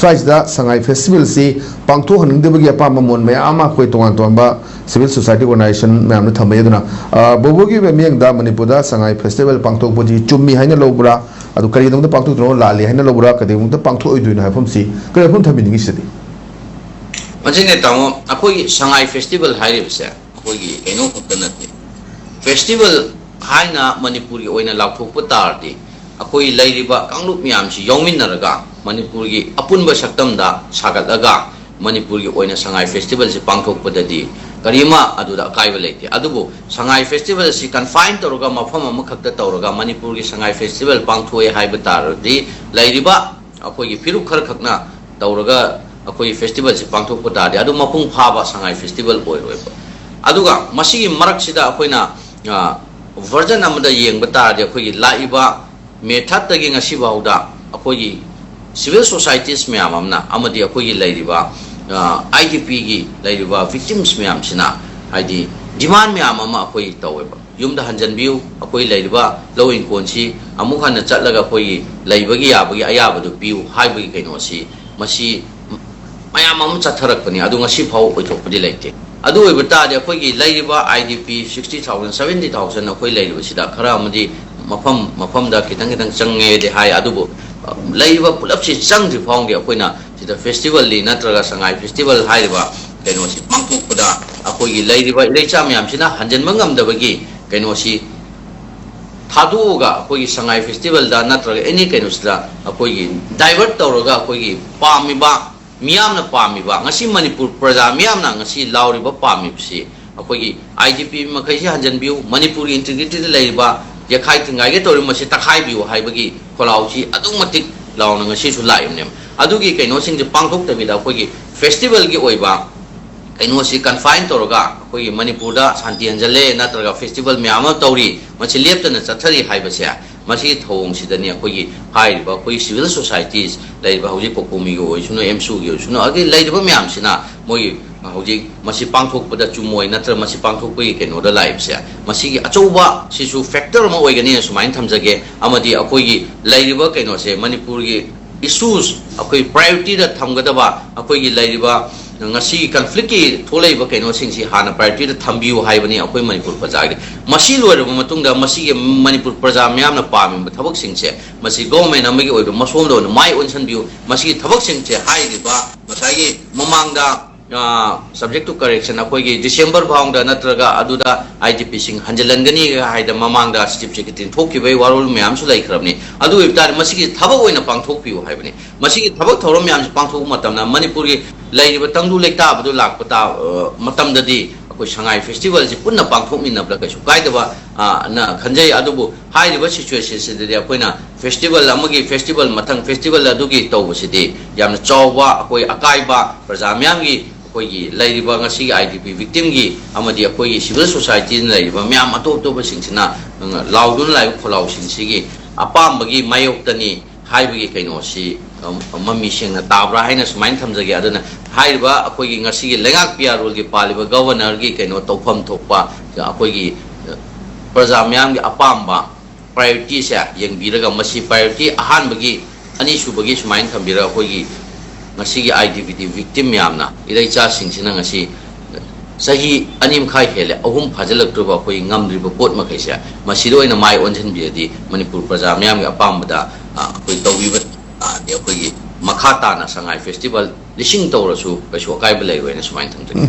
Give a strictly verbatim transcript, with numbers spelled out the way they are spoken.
ꯁ꯭ꯋꯥꯏꯁꯤꯗ ꯁꯉꯥꯏ ꯐꯦꯁꯇꯤꯚꯦꯜꯁꯤ ꯄꯥꯡꯊꯣꯛꯍꯟꯅꯤꯡꯗꯕꯒꯤ ꯑꯄꯥꯝꯕ ꯃꯣꯟ ꯃꯌꯥꯝ ꯑꯃ ꯑꯩꯈꯣꯏ ꯇꯣꯉꯥꯟ ꯇꯣꯉꯥꯟꯕ ꯁꯤꯚꯤꯜ ꯁꯣꯁꯥꯏꯇꯤ ꯑꯣꯔꯒꯅꯥꯏꯖꯦꯁꯟ ꯃꯌꯥꯝꯅ ꯊꯝꯃꯛꯏ꯫ ꯑꯗꯨꯅ, ꯑ, ꯕ꯭ꯔꯣꯕꯣꯒꯤ ꯑꯣꯏꯕ ꯃꯤꯠꯌꯦꯡꯗ ꯃꯅꯤꯄꯨꯔꯗ ꯁꯉꯥꯏ ꯐꯦꯁꯇꯤꯚꯦꯜ ꯄꯥꯡꯊꯣꯛꯄꯁꯤ ꯆꯨꯝꯃꯤ ꯍꯥꯏꯅ ꯂꯧꯕ꯭ꯔꯥ? ꯑꯗꯨ ꯀꯔꯤꯒꯤꯗꯃꯛꯇ ꯄꯥꯡꯊꯣꯛꯇ꯭ꯔꯤꯅꯣ, ꯂꯥꯜꯂꯤ ꯍꯥꯏꯅ ꯂꯧꯕ꯭ꯔꯥ? ꯀꯩꯗꯧꯉꯩꯗ ꯄꯥꯡꯊꯣꯛꯑꯣꯏꯗꯣꯏꯅꯣ ꯍꯥꯏꯕ ꯋꯥꯐꯝꯁꯤ ꯀꯔꯤ ꯋꯥꯐꯝ ꯊꯝꯕꯤꯅꯤꯡꯉꯤ ꯁꯤꯗꯤ? ꯃꯁꯤꯅꯦ ꯇꯥꯃꯣ, ꯑꯩꯈꯣꯏꯒꯤ ꯁꯉꯥꯏ ꯐꯦꯁꯇꯤꯚꯦꯜ ꯍꯥꯏꯔꯤꯕꯁꯦ ꯑꯩꯈꯣꯏꯒꯤ ꯀꯩꯅꯣ ꯈꯛꯇ ꯅꯠꯇꯦ꯫ ꯐꯦꯁꯇꯤꯚꯦꯜ ꯍꯥꯏꯅ ꯃꯅꯤꯄꯨꯔꯒꯤ ꯑꯣꯏꯅ ꯂꯥꯎꯊꯣꯛꯄ ꯇꯥꯔꯗꯤ, ꯑꯩꯈꯣꯏ ꯂꯩꯔꯤꯕ ꯀꯥꯡꯂꯨꯞ ꯃꯌꯥꯝꯁꯤ ꯌꯥꯎꯃꯤꯟꯅꯔꯒ ꯃꯅꯤꯄꯨꯔꯒꯤ ꯑꯄꯨꯟꯕ ꯁꯛꯇꯝꯗ ꯁꯥꯒꯠꯂꯒ ꯃꯅꯤꯄꯨꯔꯒꯤ ꯑꯣꯏꯅ ꯁꯉꯥꯏ ꯐꯦꯁꯇꯤꯚꯦꯜꯁꯤ ꯄꯥꯡꯊꯣꯛꯄꯗꯗꯤ ꯀꯔꯤꯃ ꯑꯗꯨꯗ ꯑꯀꯥꯏꯕ ꯂꯩꯇꯦ꯫ ꯑꯗꯨꯕꯨ ꯁꯉꯥꯏ ꯐꯦꯁꯇꯤꯚꯦꯜ ꯑꯁꯤ ꯀꯟꯐꯥꯏꯟ ꯇꯧꯔꯒ ꯃꯐꯝ ꯑꯃꯈꯛꯇ ꯇꯧꯔꯒ ꯃꯅꯤꯄꯨꯔꯒꯤ ꯁꯉꯥꯏ ꯐꯦꯁꯇꯤꯚꯦꯜ ꯄꯥꯡꯊꯣꯛꯑꯦ ꯍꯥꯏꯕ ꯇꯥꯔꯗꯤ, ꯂꯩꯔꯤꯕ ꯑꯩꯈꯣꯏꯒꯤ ꯐꯤꯔꯨꯛ ꯈꯔ ꯈꯛꯅ ꯇꯧꯔꯒ ꯑꯩꯈꯣꯏꯒꯤ ꯐꯦꯁꯇꯤꯚꯦꯜꯁꯤ ꯄꯥꯡꯊꯣꯛꯄ ꯇꯥꯔꯗꯤ, ꯑꯗꯨ ꯃꯄꯨꯡ ꯐꯥꯕ ꯁꯉꯥꯏ ꯐꯦꯁꯇꯤꯚꯦꯜ ꯑꯣꯏꯔꯣꯏꯕ꯫ ꯑꯗꯨꯒ ꯃꯁꯤꯒꯤ ꯃꯔꯛꯁꯤꯗ ꯑꯩꯈꯣꯏꯅ, ꯑ, ꯚꯔꯖꯟ ꯑꯃꯗ ꯌꯦꯡꯕ ꯇꯥꯔꯗꯤ, ꯑꯩꯈꯣꯏꯒꯤ ꯂꯥꯛꯏꯕ ꯃꯦ ꯊꯥꯔꯠꯇꯒꯤ ꯉꯁꯤ ꯐꯥꯎꯗ ꯑꯩꯈꯣꯏꯒꯤ ꯁꯤꯚꯤꯜ ꯁꯣꯁꯥꯏꯇꯤꯁ ꯃꯌꯥꯝ ꯑꯃꯅ ꯑꯃꯗꯤ ꯑꯩꯈꯣꯏꯒꯤ ꯂꯩꯔꯤꯕ, ꯑ, ꯑꯥꯏ ꯗꯤ ꯄꯤꯒꯤ ꯂꯩꯔꯤꯕ ꯚꯤꯛꯇꯤꯝꯁ ꯃꯌꯥꯝꯁꯤꯅ, ꯍꯥꯏꯗꯤ, ꯗꯤꯃꯥꯟ ꯃꯌꯥꯝ ꯑꯃ ꯑꯩꯈꯣꯏ ꯇꯧꯋꯦꯕ꯫ ꯌꯨꯝꯗ ꯍꯟꯖꯟꯕꯤꯌꯨ, ꯑꯩꯈꯣꯏ ꯂꯩꯔꯤꯕ ꯂꯧ ꯏꯪꯈꯣꯜꯁꯤ ꯑꯃꯨꯛ ꯍꯟꯅ ꯆꯠꯂꯒ ꯑꯩꯈꯣꯏꯒꯤ ꯂꯩꯕꯒꯤ ꯌꯥꯕꯒꯤ ꯑꯌꯥꯕꯗꯨ ꯄꯤꯌꯨ ꯍꯥꯏꯕꯒꯤ ꯀꯩꯅꯣꯁꯤ, ꯃꯁꯤ ꯃꯌꯥꯝ ꯑꯃ ꯆꯠꯊꯔꯛꯄꯅꯤ꯫ ꯑꯗꯨ ꯉꯁꯤ ꯐꯥꯎ ꯑꯣꯏꯊꯣꯛꯄꯗꯤ ꯂꯩꯇꯦ꯫ ꯑꯗꯨ ꯑꯣꯏꯕ ꯇꯥꯔꯗꯤ, ꯑꯩꯈꯣꯏꯒꯤ ꯂꯩꯔꯤꯕ I D P sixty thousand, seventy thousand ꯑꯩꯈꯣꯏ ꯂꯩꯔꯤꯕꯁꯤꯗ ꯈꯔ ꯑꯃꯗꯤ ꯃꯐꯝ ꯃꯐꯝꯗ ꯈꯤꯇꯪ ꯈꯤꯇꯪ ꯆꯪꯉꯦꯗꯤ ꯍꯥꯏ, ꯑꯗꯨꯕꯨ, ꯑ, ꯂꯩꯔꯤꯕ ꯄꯨꯂꯞꯁꯤ ꯆꯪꯗ꯭ꯔꯤ ꯐꯥꯎꯗꯤ ꯑꯩꯈꯣꯏꯅ ꯁꯤꯗ ꯐꯦꯁꯇꯤꯚꯦꯜꯗꯤ ꯅꯠꯇ꯭ꯔꯒ ꯁꯉꯥꯏ ꯐꯦꯁꯇꯤꯚꯦꯜ ꯍꯥꯏꯔꯤꯕ ꯀꯩꯅꯣꯁꯤ ꯄꯥꯡꯊꯣꯛꯄꯗ ꯑꯩꯈꯣꯏꯒꯤ ꯂꯩꯔꯤꯕ ꯏꯔꯩꯆꯥ ꯃꯌꯥꯝꯁꯤꯅ ꯍꯟꯖꯤꯟꯕ ꯉꯝꯗꯕꯒꯤ ꯀꯩꯅꯣꯁꯤ ꯊꯥꯗꯣꯛꯑꯒ, ꯑꯩꯈꯣꯏꯒꯤ ꯁꯉꯥꯏ ꯐꯦꯁꯇꯤꯚꯦꯜꯗ ꯅꯠꯇ꯭ꯔꯒ ꯑꯦꯅꯤ ꯀꯩꯅꯣꯁꯤꯗ ꯑꯩꯈꯣꯏꯒꯤ ꯗꯥꯏꯚꯔꯠ ꯇꯧꯔꯒ, ꯑꯩꯈꯣꯏꯒꯤ ꯄꯥꯝꯃꯤꯕ, ꯃꯤꯌꯥꯝꯅ ꯄꯥꯝꯃꯤꯕ, ꯉꯁꯤ ꯃꯅꯤꯄꯨꯔ ꯄ꯭ꯔꯖꯥ ꯃꯤꯌꯥꯝꯅ ꯉꯁꯤ ꯂꯥꯎꯔꯤꯕ ꯄꯥꯝꯃꯤꯕꯁꯤ, ꯑꯩꯈꯣꯏꯒꯤ ꯑꯥꯏ ꯗꯤ ꯄꯤ ꯃꯈꯩꯁꯤ ꯍꯟꯖꯤꯟꯕꯤꯌꯨ, ꯃꯅꯤꯄꯨꯔꯒꯤ ꯏꯟꯇꯤꯒ꯭ꯔꯤꯇꯤꯗ ꯂꯩꯔꯤꯕ ꯌꯦꯈꯥꯏ ꯊꯤꯡꯒꯥꯏꯒꯦ ꯇꯧꯔꯤꯕ ꯃꯁꯤ ꯇꯛꯈꯥꯏꯕꯤꯌꯨ ꯍꯥꯏꯕꯒꯤ ꯈꯣꯜꯂꯥꯎꯁꯤ ꯑꯗꯨꯛ ꯃꯇꯤꯛ ꯂꯥꯎꯅ ꯉꯁꯤꯁꯨ ꯂꯥꯛꯏꯕꯅꯦꯕ꯫ ꯑꯗꯨꯒꯤ ꯀꯩꯅꯣꯁꯤꯡꯁꯦ ꯄꯥꯡꯊꯣꯛꯇꯕꯤꯗ, ꯑꯩꯈꯣꯏꯒꯤ ꯐꯦꯁꯇꯤꯚꯦꯜꯒꯤ ꯑꯣꯏꯕ ꯀꯩꯅꯣꯁꯤ ꯀꯟꯐꯥꯏꯟ ꯇꯧꯔꯒ, ꯑꯩꯈꯣꯏꯒꯤ ꯃꯅꯤꯄꯨꯔꯗ ꯁꯥꯟꯇꯤ ꯍꯟꯖꯜꯂꯦ ꯅꯠꯇ꯭ꯔꯒ ꯐꯦꯁꯇꯤꯚꯦꯜ ꯃꯌꯥꯝ ꯑꯃ ꯇꯧꯔꯤ, ꯃꯁꯤ ꯂꯦꯞꯇꯅ ꯆꯠꯊꯔꯤ ꯍꯥꯏꯕꯁꯦ, ꯃꯁꯤꯒꯤ ꯊꯧꯑꯣꯡꯁꯤꯗꯅꯤ ꯑꯩꯈꯣꯏꯒꯤ ꯍꯥꯏꯔꯤꯕ ꯑꯩꯈꯣꯏꯒꯤ ꯁꯤꯚꯤꯜ ꯁꯣꯁꯥꯏꯇꯤꯁ ꯂꯩꯔꯤꯕ, ꯍꯧꯖꯤꯛ ꯀꯣꯀꯣꯃꯤꯒꯤ ꯑꯣꯏꯁꯅꯨ, ꯑꯦꯝꯁꯨꯒꯤ ꯑꯣꯏꯁꯅꯨ, ꯑꯗꯒꯤ ꯂꯩꯔꯤꯕ ꯃꯌꯥꯝꯁꯤꯅ ꯃꯣꯏꯒꯤ ꯍꯧꯖꯤꯛ ꯃꯁꯤ ꯄꯥꯡꯊꯣꯛꯄꯗ ꯆꯨꯝꯃꯣꯏ ꯅꯠꯇ꯭ꯔꯒ ꯃꯁꯤ ꯄꯥꯡꯊꯣꯛꯄꯒꯤ ꯀꯩꯅꯣꯗ ꯂꯥꯛꯏꯕꯁꯦ, ꯃꯁꯤꯒꯤ ꯑꯆꯧꯕ ꯁꯤꯁꯨ ꯐꯦꯛꯇꯔ ꯑꯃ ꯑꯣꯏꯒꯅꯤꯅ ꯁꯨꯃꯥꯏꯅ ꯊꯝꯖꯒꯦ꯫ ꯑꯃꯗꯤ ꯑꯩꯈꯣꯏꯒꯤ ꯂꯩꯔꯤꯕ ꯀꯩꯅꯣꯁꯦ, ꯃꯅꯤꯄꯨꯔꯒꯤ ꯏꯁꯨꯁ, ꯑꯩꯈꯣꯏ ꯄ꯭ꯔꯥꯏꯌꯣꯔꯤꯇꯤꯗ ꯊꯝꯒꯗꯕ ꯑꯩꯈꯣꯏꯒꯤ ꯂꯩꯔꯤꯕ ꯉꯁꯤꯒꯤ ꯀꯟꯐ꯭ꯂꯤꯛꯀꯤ ꯊꯣꯛꯂꯛꯏꯕ ꯀꯩꯅꯣꯁꯤꯡꯁꯤ ꯍꯥꯟꯅ ꯄ꯭ꯔꯥꯏꯌꯣꯔꯤꯇꯤꯗ ꯊꯝꯕꯤꯌꯨ ꯍꯥꯏꯕꯅꯤ ꯑꯩꯈꯣꯏ ꯃꯅꯤꯄꯨꯔ ꯄ꯭ꯔꯖꯥꯒꯤ꯫ ꯃꯁꯤ ꯂꯣꯏꯔꯕ ꯃꯇꯨꯡꯗ ꯃꯁꯤꯒꯤ ꯃꯅꯤꯄꯨꯔ ꯄ꯭ꯔꯖꯥ ꯃꯤꯌꯥꯝꯅ ꯄꯥꯝꯃꯤꯕ ꯊꯕꯛꯁꯤꯡꯁꯦ, ꯃꯁꯤ ꯒꯣꯚꯔꯟꯃꯦꯟꯠ ꯑꯃꯒꯤ ꯑꯣꯏꯕ ꯃꯁꯣꯝꯗ ꯑꯣꯏꯅ ꯃꯥꯏ ꯑꯣꯟꯁꯤꯟꯕꯤꯌꯨ꯫ ꯃꯁꯤꯒꯤ ꯊꯕꯛꯁꯤꯡꯁꯦ ꯍꯥꯏꯔꯤꯕ ꯉꯁꯥꯏꯒꯤ ꯃꯃꯥꯡꯗ ꯁꯕꯖꯦꯛ ꯇꯨ ꯀꯔꯦꯛꯁꯟ ꯑꯩꯈꯣꯏꯒꯤ ꯗꯤꯁꯦꯝꯕꯔ ꯐꯥꯎꯗ ꯅꯠꯇ꯭ꯔꯒ ꯑꯗꯨꯗ ꯑꯥꯏ ꯗꯤ ꯄꯤꯁꯤꯡ ꯍꯟꯖꯤꯜꯍꯟꯒꯅꯤ ꯍꯥꯏꯗꯅ ꯃꯃꯥꯡꯗ ꯆꯤꯐ ꯁꯦꯀ꯭ꯔꯦꯇꯔꯤꯅ ꯊꯣꯛꯈꯤꯕꯒꯤ ꯋꯥꯔꯣꯜ ꯃꯌꯥꯝꯁꯨ ꯂꯩꯈ꯭ꯔꯕꯅꯤ꯫ ꯑꯗꯨ ꯑꯣꯏꯕ ꯇꯥꯔꯗꯤ ꯃꯁꯤꯒꯤ ꯊꯕꯛ ꯑꯣꯏꯅ ꯄꯥꯡꯊꯣꯛꯄꯤꯌꯨ ꯍꯥꯏꯕꯅꯤ꯫ ꯃꯁꯤꯒꯤ ꯊꯕꯛ ꯊꯧꯔꯝ ꯃꯌꯥꯝꯁꯤ ꯄꯥꯡꯊꯣꯛꯄ ꯃꯇꯝꯗ ꯃꯅꯤꯄꯨꯔꯒꯤ ꯂꯩꯔꯤꯕ ꯇꯪꯗꯨ ꯂꯩꯇꯥꯕꯗꯨ ꯂꯥꯛꯄ ꯇꯥ-, ꯑ, ꯃꯇꯝꯗꯗꯤ ꯑꯩꯈꯣꯏ ꯁꯉꯥꯏ ꯐꯦꯁꯇꯤꯚꯦꯜꯁꯤ ꯄꯨꯟꯅ ꯄꯥꯡꯊꯣꯛꯃꯤꯟꯅꯕꯗ ꯀꯩꯁꯨ ꯀꯥꯏꯗꯕ, ꯑ, ꯅ ꯈꯟꯖꯩ꯫ ꯑꯗꯨꯕꯨ ꯍꯥꯏꯔꯤꯕ ꯁꯤꯆꯨꯋꯦꯁꯟꯁꯤꯗꯗꯤ ꯑꯩꯈꯣꯏꯅ ꯐꯦꯁꯇꯤꯚꯦꯜ ꯑꯃꯒꯤ ꯐꯦꯁꯇꯤꯚꯦꯜ ꯃꯊꯪ ꯐꯦꯁꯇꯤꯚꯦꯜ ꯑꯗꯨꯒꯤ ꯇꯧꯕꯁꯤꯗꯤ ꯌꯥꯝꯅ ꯆꯥꯎꯕ ꯑꯩꯈꯣꯏ ꯑꯀꯥꯏꯕ ꯄ꯭ꯔꯖꯥ ꯃꯤꯌꯥꯝꯒꯤ ꯑꯩꯈꯣꯏꯒꯤ ꯂꯩꯔꯤꯕ ꯉꯁꯤꯒꯤ ꯑꯥꯏ ꯗꯤ ꯄꯤ ꯚꯤꯛꯇꯤꯝꯒꯤ ꯑꯃꯗꯤ ꯑꯩꯈꯣꯏꯒꯤ ꯁꯤꯚꯤꯜ ꯁꯣꯁꯥꯏꯇꯤꯅ ꯂꯩꯔꯤꯕ ꯃꯌꯥꯝ ꯑꯇꯣꯞ ꯑꯇꯣꯞꯄꯁꯤꯡꯁꯤꯅ, ꯎꯝ, ꯂꯥꯎꯗꯨꯅ ꯂꯥꯛꯏꯕ ꯈꯣꯜꯂꯥꯎꯁꯤꯡꯁꯤꯒꯤ ꯑꯄꯥꯝꯕꯒꯤ ꯃꯥꯌꯣꯛꯇꯅꯤ ꯍꯥꯏꯕꯒꯤ ꯀꯩꯅꯣꯁꯤ, ꯎꯝ, ꯃꯃꯤ ꯁꯦꯡꯅ ꯇꯥꯕ꯭ꯔꯥ ꯍꯥꯏꯅ ꯁꯨꯃꯥꯏꯅ ꯊꯝꯖꯒꯦ꯫ ꯑꯗꯨꯅ ꯍꯥꯏꯔꯤꯕ ꯑꯩꯈꯣꯏꯒꯤ ꯉꯁꯤꯒꯤ ꯂꯩꯉꯥꯛ ꯄꯤ ꯑꯥꯔ ꯔꯣꯜꯒꯤ ꯄꯥꯜꯂꯤꯕ ꯒꯚꯔꯅꯔꯒꯤ ꯀꯩꯅꯣ ꯇꯧꯐꯝ ꯊꯣꯛꯄ ꯑꯩꯈꯣꯏꯒꯤ, ꯑ, ꯄ꯭ꯔꯖꯥ ꯃꯤꯌꯥꯝꯒꯤ ꯑꯄꯥꯝꯕ ꯄ꯭ꯔꯥꯏꯌꯣꯔꯤꯇꯤꯁꯦ ꯌꯦꯡꯕꯤꯔꯒ ꯃꯁꯤ ꯄ꯭ꯔꯥꯏꯌꯣꯔꯤꯇꯤ ꯑꯍꯥꯟꯕꯒꯤ, ꯑꯅꯤꯁꯨꯕꯒꯤ ꯁꯨꯃꯥꯏꯅ ꯊꯝꯕꯤꯔꯒ ꯑꯩꯈꯣꯏꯒꯤ ꯉꯁꯤꯒꯤ I D P T victim ꯃꯌꯥꯝꯅ, ꯏꯔꯩꯆꯥꯁꯤꯡꯁꯤꯅ ꯉꯁꯤ ꯆꯍꯤ ꯑꯅꯤ ꯃꯈꯥꯏ ꯍꯦꯜꯂꯦ, ꯑꯍꯨꯝ ꯐꯥꯖꯤꯜꯂꯛꯇ꯭ꯔꯤꯕ ꯑꯩꯈꯣꯏ ꯉꯝꯗ꯭ꯔꯤꯕ ꯄꯣꯠ ꯃꯈꯩꯁꯦ ꯃꯁꯤꯗ ꯑꯣꯏꯅ ꯃꯥꯏ ꯑꯣꯟꯁꯤꯟꯕꯤꯔꯗꯤ ꯃꯅꯤꯄꯨꯔ ꯄ꯭ꯔꯖꯥ ꯃꯤꯌꯥꯝꯒꯤ ꯑꯄꯥꯝꯕꯗ, ꯑ, ꯑꯩꯈꯣꯏ ꯇꯧꯕꯤꯕ ꯇꯥꯔꯗꯤ ꯑꯩꯈꯣꯏꯒꯤ ꯃꯈꯥ ꯇꯥꯅ ꯁꯉꯥꯏ ꯐꯦꯁꯇꯤꯚꯦꯜ ꯂꯤꯁꯤꯡ ꯇꯧꯔꯁꯨ ꯀꯩꯁꯨ ꯑꯀꯥꯏꯕ ꯂꯩꯔꯣꯏꯅ ꯁꯨꯃꯥꯏꯅ ꯊꯝꯖꯒꯦ꯫